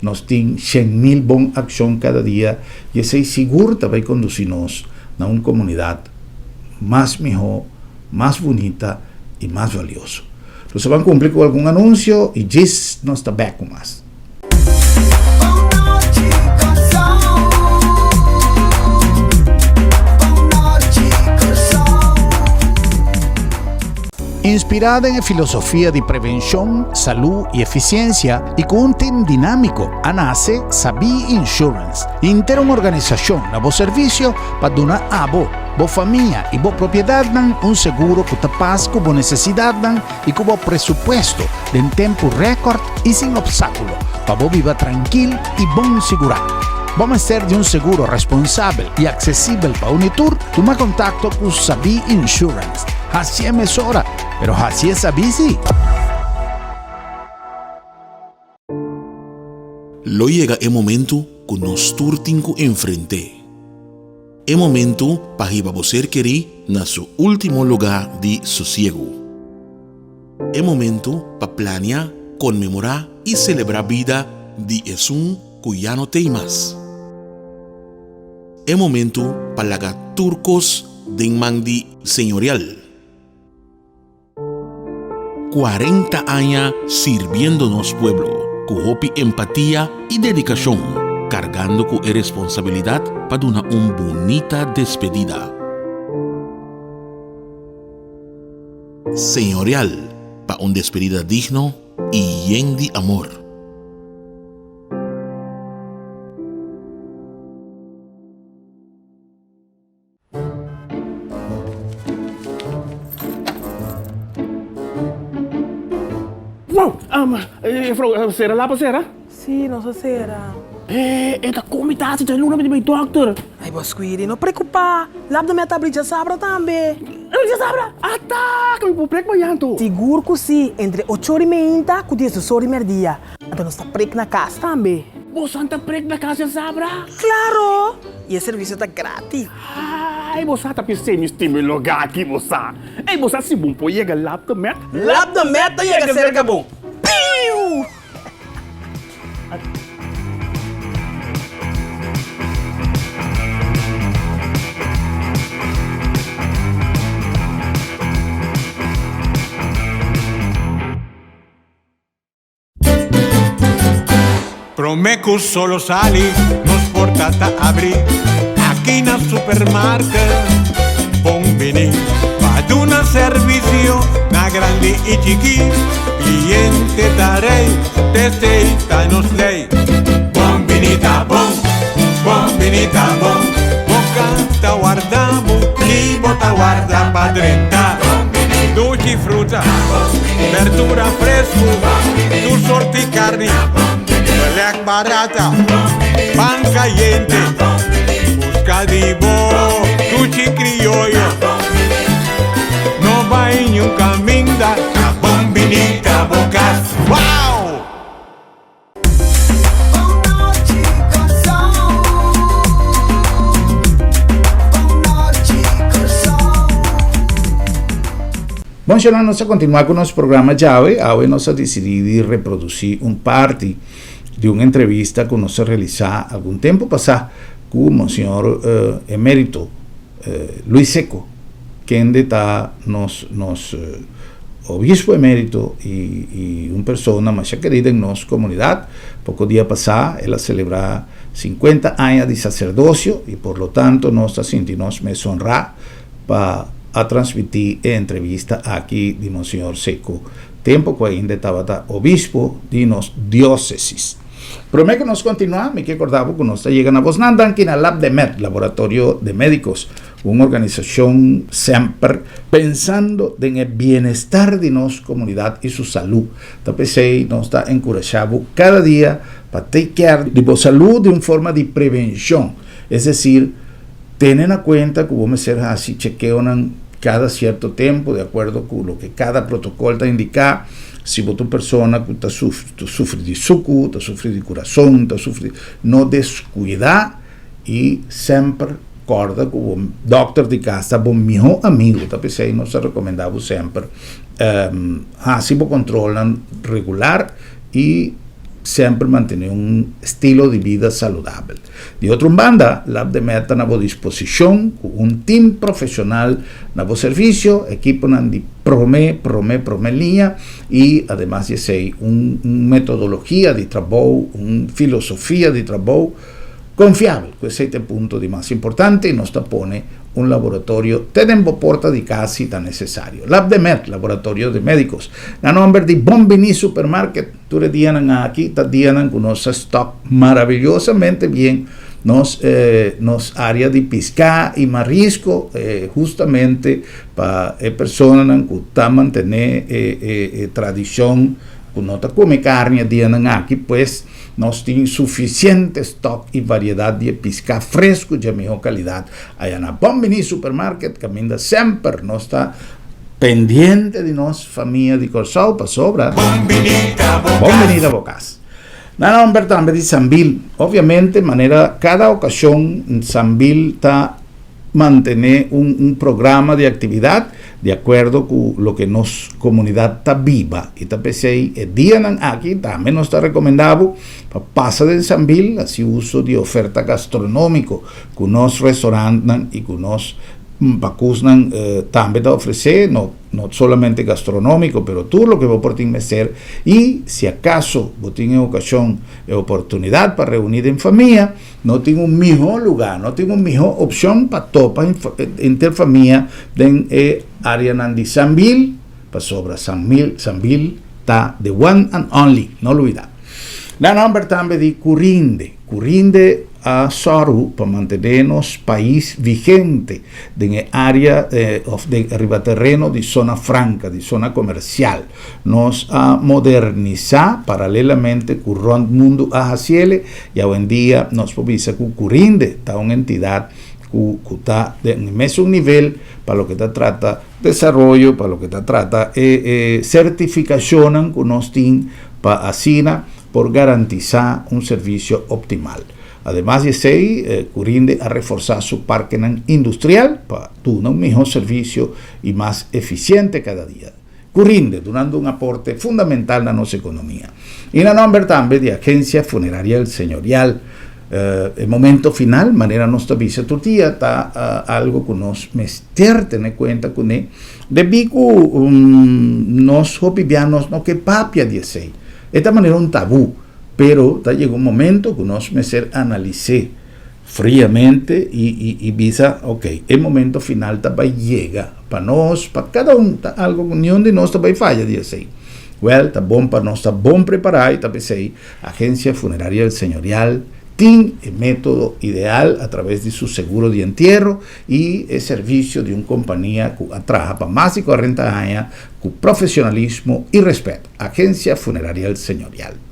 nos tin 100.000 bon akshon kada dia i esei sigur ta bai kondusí nos na un komunidat mas mihó, mas bunita i mas valioso. Nos a ban kumpli ku algun anunsio i djis nos ta bèk ku mas. Inspirá den e filosofia di prevenshon, salú i efisiensia i ku un tim dinámiko, a nase Sabí Insurance, henter un organisashon na bo servisio pa duna abo, bo famia i bo propiedatnan un seguro ku ta pas ku bo nesesidatnan i ku bo presupuesto den tempu rèkòrt i sin opstákulo pa bo biba trankil i bon sigurá. Bo mester di un seguro responsabel i aksesibel pa uni tur? Tuma kontakto ku Sabí Insurance. Hasié mesora, pero hasié sabí sí! Lo yega e momentu ku nos tur tin ku enfrent'é. E momentu pa hiba bo ser kerí na su último lugá di sosiegu. E momentu pa plania, konmemorá i selebrá bida di esun ku ya no t'ei mas. E momentu pa laga tur kos den man di Señorial. 40 aña sirbiendo nos pueblo ku hopi empatia i dedikashon, kargando ku e responsabilidat pa duna un bunita despedida. Señorial pa un despedida digno i yen di amor. Wow! Juffrouw, sera lapa sera? Sí, nos a sera. E ta kon mi ta hasi djaluna mi ta bai dòkter. Ai bo Squiri, no preokupá. Lap mi a ta abri djasabra tambe. Abri djasabra? Ata! Ke mi por prek mañan anto? Sigur ku sí, entre ocho ora i meinta ku diesdos ora i mèrdia. Anto nos ta prek na kas tambe. Bosan ta prek na kas djasabra? Klaro! I e servisio ta gratis. Ai, bo sa ta pis'é mi stima e lugá aki, bo sa. Ei, bo sa si bon por yega Lap de Met? Lap de Met ta yega serka bo. Piu! Prome cu solo sali, nos porta ta abri aki na supermarket. Bon bini pa duna servicio na grandi y chiki. Cliente ta rey, t'esey ta nos ley. Bon bini ta bon, bon bini ta bon. boka ta warda bo Ki bo ta warda pa drenta Dushi fruta, berdura fresku Tur sorti karni, belek barata Pan kayente, buska di bo Dushi krioyo No bai niun kaminda Ta bon bini ta bo kas Wow! Bon shona nos a kontinuá ku nos programa djawe. Awe nos a disidí di reprodusí un parti di un entrevista ku nos a realisá algun tempu pasá ku Monseñor Emérito Luis Secco, kende ta nos nos obispo emérito y y un persona masha kerida en nos comunidad. Poco dia pasá el a celebrá 50 aña di sacerdocio y por lo tanto nos ta sinti nos mes honrá pa a transmití e entrevista aki di Monseñor Secco tempo cu ainda e tabata obispo di nos diócesis. Promé ku nos kontinuá, mi ke kòrda bo ku nos ta yega na bosnan danki na LabdeMed, Laboratorio de Médicos, un organisashon semper pensando den e bienestar di nos komunidat i su salú. Ta p'esei nos ta enkurashá bo kada dia pa take care di bo salú di un forma di prevenshon, es desir, tene na kuenta ku bo mester hasi chekeonan kada sierto tempu di akuerdo ku loke kada protokòl ta indiká. Si bo ta un persona ku ta sufri di suku, ta sufri di kurason, ta sufri, no deskuidá i semper kòrda ku bo dòkter di kas ta bo mihó amigu. Ta p'esei nos ta rekomendá bo semper hasi bo kontrolnan regular i semper mantené un estilo di bida saludabel. Di otro un banda, Labdemed ta na bo disposishon ku un tim profeshonal na bo servisio, ekiponan di promé, promé, promé liña i ademas di esei un metodologia di trabou, un filosofia di trabou konfiabel. Ku esei ta e punto di mas importante i nos ta pone un laboratorio te den bo porta di kas si ta nesesario. Labdemed, Laboratorio de Médicos, na nomber di Bon Biní Supermarket. Tur e dianan aki ta dianan ku nos a stock maravillosamente bien nos nos area di piská i marisco hustamente pa e personanan ku ta mantené e e e tradishon ku no ta kome karni e dianan aki pues nos tin sufisiente stock i variedat di e piská fresku dje mihó kalidat aya na Bon Bini Supermarket kaminda semper nos ta Pendiente di nos famia di Kòrsou pasobra Bon bini ta bo Bon kas. bini ta bo kas. Na nòmber tambe di Sambil. Obviamente manera kada okashon Sambil ta mantené un un programa di aktividat di akuerdo ku loke nos komunidat ta biba i ta p'esei e dianan aki tambe nos ta rekomendá bo pa pasa den Sambil hasi uso di oferta gastronómiko ku nos restorantnan i ku nos Bakusnan tambe ta ofresé, no no solamente gastronómiko, pero tur loke bo por tin mester i si akaso bo tin e okashon, e oportunidat pa reuní den famia, no tin un mihó lugá, no tin un mihó opshon pa topa henter famia den e áreanan di Sambil, pasobra Sambil Sambil ta the one and only, no lubidá. Na nòmber tambe di Curinde, Curinde a sòru pa mantené nos pais vigente den e área òf den riba tereno di zona franka, di zona komersial. Nos a modernisá paralelamente ku rònt mundu a hasiele i awendia nos por bisa ku Curinde ta un entidat ku ku ta den e mesun nivel pa loke ta trata desaroyo, pa loke ta trata e e sertifikashonnan ku nos tin pa asina por garantisá un servisio optimal. Ademas di esei, Curinde a reforsá su parkenan industrial pa duna un mihó servisio i mas efisiente kada dia. Curinde, dunando un aporte fundamental na nos ekonomia. I na nòmber tambe di Agensia Funeraria El Señorial, e momento final, manera nos ta bisa tur dia, ta algo ku nos mester tene kuenta kuné, debí ku nos hopi bia nos no ke papia di esei. E ta manera un tabú, pero ta yega un momento ku nos mester analis'é friamente i i bisa, ok, e momento final ta bai yega pa nos, pa kada un, ta algo ku niun di nos ta bai faya di esei. Wèl, ta bon pa nos ta bon prepará i ta p'esei Agencia Funeraria El Señorial. tin e método ideal a traves di su seguro di entiero i e servisio di un kompania ku a traha pa mas di kuarenta aña ku profesionalismo i rèspèt, Agencia Funerarial Señorial.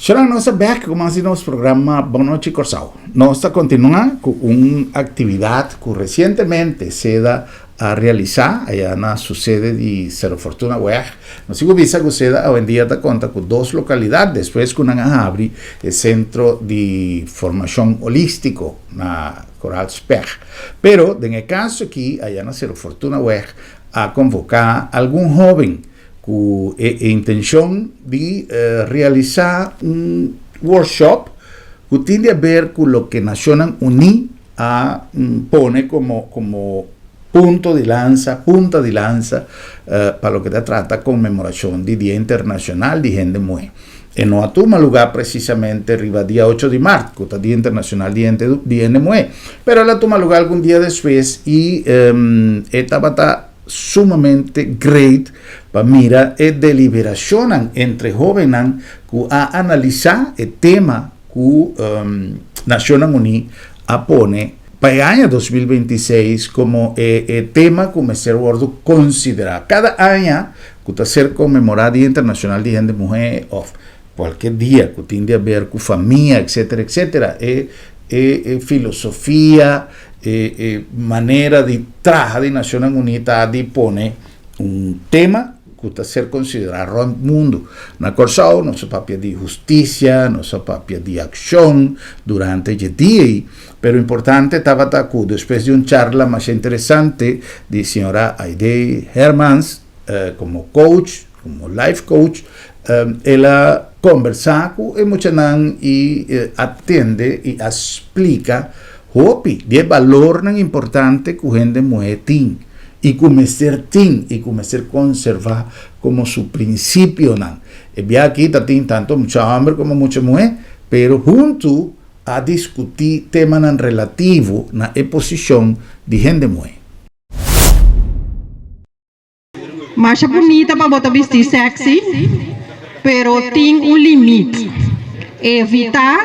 Sharon, nos ta bek ku mas di nos programa Bon Nochi Kòrsou. Nos ta kontinuá ku un aktividat ku resientemente seda a realisá aya na su sede di Cerro Fortuna Weg. Nos tin ku bisa ku seda awendia ta konta ku dos lokalidat despues ku nan a habri e sentro di formashon holístiko na Koraal Specht. Pero den e kaso aki aya na Cerro Fortuna Weg a konvoká algun hóben Ku e intenshon di realisá un workshop ku tin di aber ku loke Nashonnan Uní a pone komo komo punto di lansa, punta di lansa, pa loke ta trata konmemorashon di Dia Internashonal di Hende Muhé. E no a tuma lugá presisamente riba dia ocho di mart, ku ta Dia Internashonal di Hende Muhé, pero el a tuma lugá algun dia despues i e tabata sumamente great pa mira e deliberashonnan entre hóbennan ku a analisá e tema ku Nashonnan Uní a pone pa e aña 2026 komo e e tema ku mester wòrdu konsiderá. Kada aña ku ta ser konmemorá Dia Internashonal di Hende Muhé òf kualke dia ku tin di aber ku famia etsetera etsetera e e e filosofia E e manera di traha di Nacionnan Uní ta di pone un tema ku ta ser konsiderá rònt mundu. Na Kòrsou nos a papia di hustisia, nos a papia di akshon durante dje dia ei, pero importante tabata ku despues di un charla masha interesante di señora Aidee Hermans komo coach, komo life coach, el a kombersá ku e muchanan i a tende i a splika Hopi di e balornan importante ku hende muhé tin i ku mester tin i ku mester konservá komo su prinsipionan. E bia aki ta tin tantu mucha hòmber komo mucha muhé, pero huntu a diskutí temanan relativo na e posishon di hende muhé. Masha bunita pa bo ta bisti sexy, pero tin un limit. Evita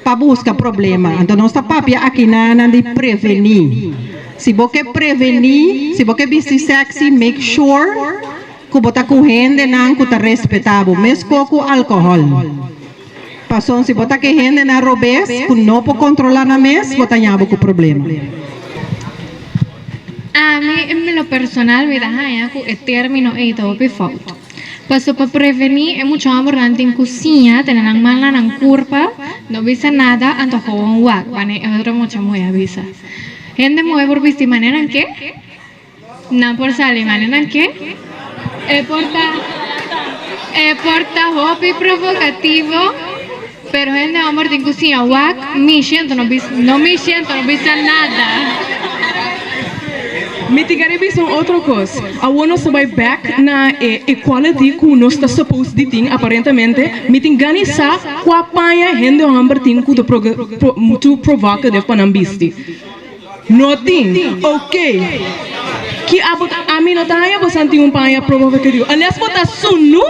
pa busca problema. Anto nos ta papia akinanan di preveni. Si bo ke preveni, si bo ke bisti sexy, make sure ku bo ta ku hendenan ku ta respeta bo, mesko ku alcohol. Pason si bo ta ke hendenan robes ku no por kontrola nan mes, bo ta ña bo ku problema. Ami en lo personal mi ta haña ku e término ei ta hopi fout. Paso pa prevení e mucha hòmbernan tin ku siña tene nan man na nan kurpa, no bisa nada, anto gewoon wak, wanneer e otro mucha muhé a bisa. Hende muhé por bisti maneran ke? Nan por sali maneran ke? E por ta e por ta hopi provokativo, pero hende homber tin ku siña wak, mishi anto no bisa no mishi anto no bisa nada. Mi tin kere bisa un otro kos. Awor nos ta bai bek na e equality ku nos ta supposed di tin aparentemente. Mi tin gana sa kua paña hende homber tin ku ta too provocative pa nan bisti. No tin. Ok. Ki abo ta ami no ta haña bo san tin un paña provocativo. Unless bo ta sunu,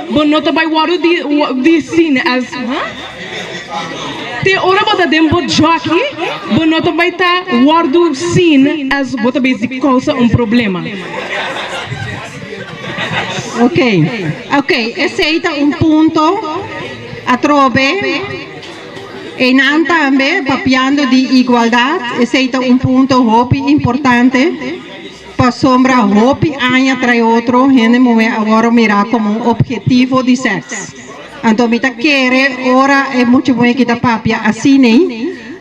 bo no ta bai wòrdu di di seen as, huh? Te ora bo ta den bo jockey, bo no ta bai ta wòrdu seen as bo ta bezig kousa un problema. Ok. Ok, esei ta un punto atrobe. Einan tambe, papiando di igualdat, esei ta un punto hopi importante, pasobra hopi aña trae otro hende muhé a wòrdu mirá komo un ophetivo di sèks. Anto mi ta kere ora e mucha muhé ki ta papia asin'ei,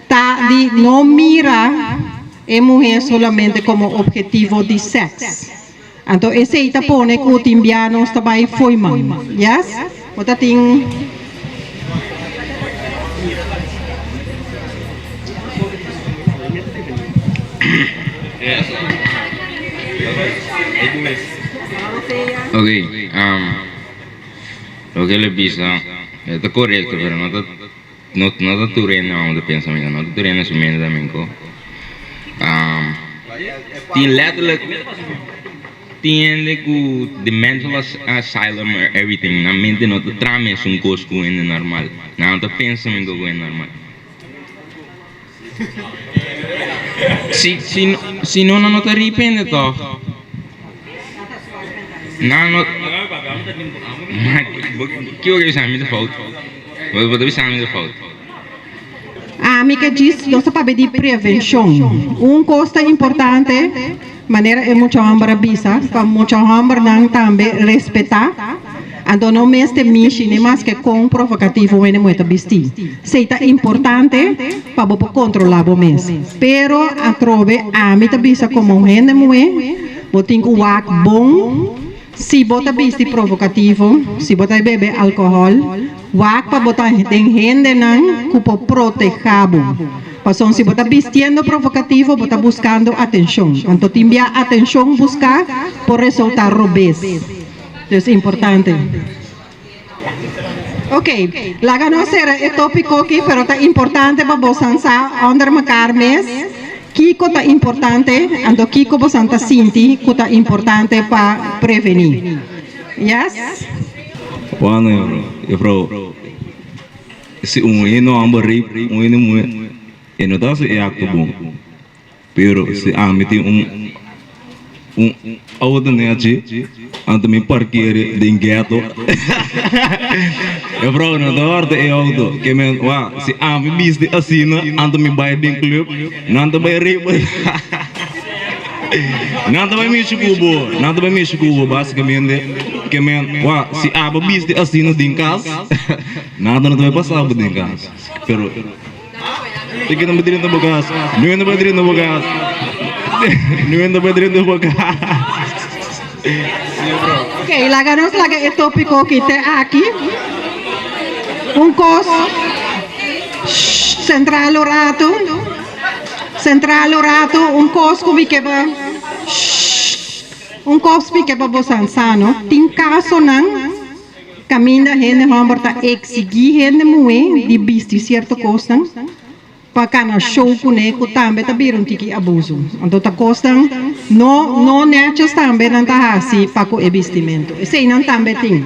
ta di no mira e muhé solamente komo ophetivo di sèks. Anto esei ta pone ku tin bia nos ta bai fo'i man. Yes? Bo ta tin. Ok, loke el a bisa e ta korekto pero no ta no ta tur hende amo ta pensa mi no ta tur hende su mente ta minko. Tin letterlijk tin hende ku the mental asylum or everything, nan mente no ta traha mesun kos ku hende normal, nan no ta pensa mihó ku hende normal. Si si si no nan no ta ripende tòg. Nan no Kiko ke bisa mi ta fout? Bo ta bisa mi ta fout? Ami ke djis nos ta papia di prevenshon. Un kos ta importante, manera e mucha hòmber a bisa, pa mucha hòmbernan tambe respetá, anto no mester mishi ni maske kon provokativo wende muhé ta bistí. Esei ta importante pa bo por kontrolá bo mes. Pero atrobe ami ta bisa komo un hende muhé, bo tin ku wak bon. Si bo ta bisti provokativo, si bo ta bebe alkohòl, wak pa bo ta den hendenan ku por protehá bo. Pasobra si bo ta bistiendo provokativo, bo ta buskando atenshon. Anto tin bia atenshon buská por resultá robes. Dus importante. Ok, laga nos sera e tópiko aki, pero ta importante pa bosan sa ònder mekar mes kiko ta importante, anto kiko bosan ta sinti ku ta importante pa prevení. Yes? Bueno, juffrouw, si un hende homber rape un hende muhe, e no ta haci e acto bon. Pero si ami tin un un auto nechi, anto mi parkere den ghetto. Juffrouw, no ta horta e auto. Ke men, wa, si ami bisti asina, anto mi bai den club, nan ta bai riba. Nan ta bai mishi ku bo, nan ta bai mishi ku bo basikamente. Ke men, wa, si abo bisti asina den kas, nada no ta bai pasa bo den kas. Pero. Tiki no bai drenta bo kas. Niun no bai drenta bo kas. Niun no bai drenta bo kas. Ok, laga nos laga e tópiko aki te aki. Un kos, shh, sentral un ratu, sentral un ratu, un kos ku mi ke pa, shh, un kos mi ke pa bosan sa no, tin kasonan. Kaminda hende hòmber ta eksigí hende muhé di bisti sierto kosnan pa kana show kuné ku tambe ta bira un tiki abuso. Anto ta kosnan no no nètjes tambe nan ta hasi pa ku e bistimentu. Eseinan tambe tin.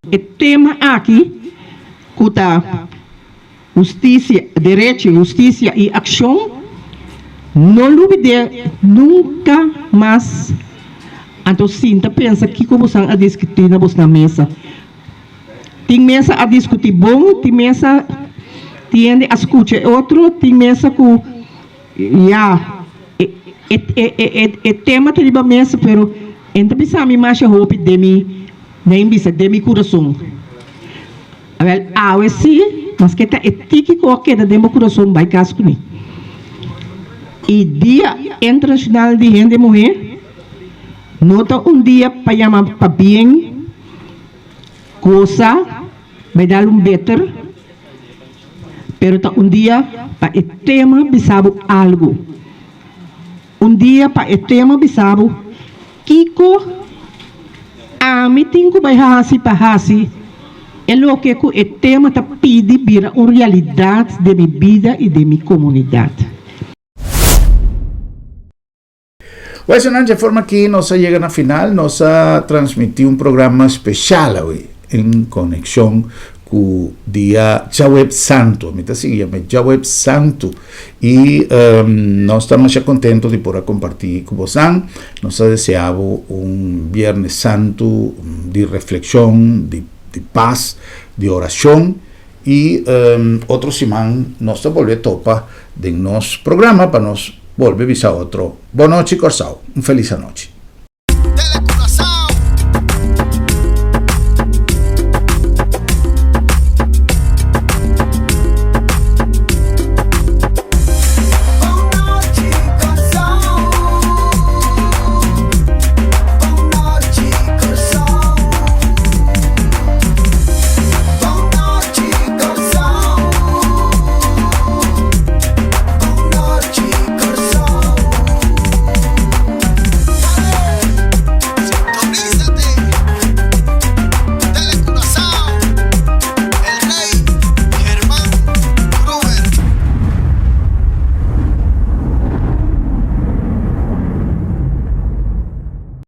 E tema aki ku ta hustisia, derechi, hustisia i akshon, no lubid'é nunka mas. Anto sinta pensa kiko bosan a diskutí na bosnan mesa. Tin mesa a diskutí bon, tin mesa tin hende a skucha e otro, tin mesa ku ya e e e tema ta riba mesa pero e no ta bisa mi masha hopi den mi, den bisa den mi kurason. Awel, awe sí, maske ta e tiki ku a keda den bo kurason bai kas kuné. I Dia Internashonal di Hende Muhé no ta un dia pa yama pabien, gosa, bai dal un beter, pero ta un dia pa e tema bisa bo algu. Un dia pa e tema bisa bo kiko ami tin ku bai hasi pa hasi e loke ku e tema ta pidi bira un realidat den mi bida i den mi komunidat. Wèsnan, dje forma aki nos a yega na final. Nos a transmití un programa speshal awe en konekshon ku dia djaweps santu. Mi ta sigui yam'é djaweps santu. I nos ta masha kontentu di por a kompartí ku bosan. Nos ta deseá bo un Biernes Santu di reflekshon, di pas, di orashon. I otro siman nos ta bolbe topa den nos programa pa nos bolbe bisa otro. Bon nochi Kòrsou. Un felis anochi.